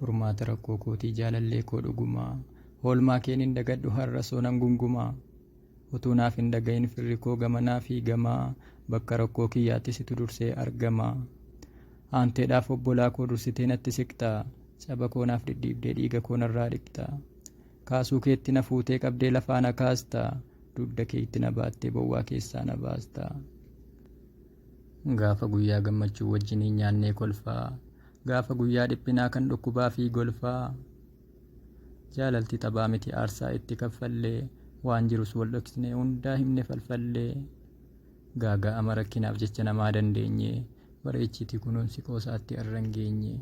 Furmaata rakkoo kootii jaalallee koo dhugumaa. Oolmaa keen hin dagadhu har'a soonan gungumaa. Utuu naaf hin dhagahin firri koo gamanaa fi gamaa bakka rakkoo kiyyaatti situ dursee argama. Aanteedhaaf obbolaa koo dursitee natti siqxa. Caba koo naaf dhidhiibdee dhiiga koo narraa dhiqxa. Kaasuu keetti na fuutee qabdee lafaa na kaasta. Dugda keetti na baattee bowwaa keessaa na baasta. Gaafa guyyaa gammachuu wajjiniin nyaannee kolfaa. Gaafa guyyaa dhiphinaa kan dhukkubaa fi golfaa. Jaalalti taphaa miti aarsaa itti kaffallee. Waan jirus wal dhoksinee hundaa himne falfallee. Gaaga'ama rakkinaaf jecha namaa dandeenye. Bareechiti kunuunsi qoosaatti arra hin geenye.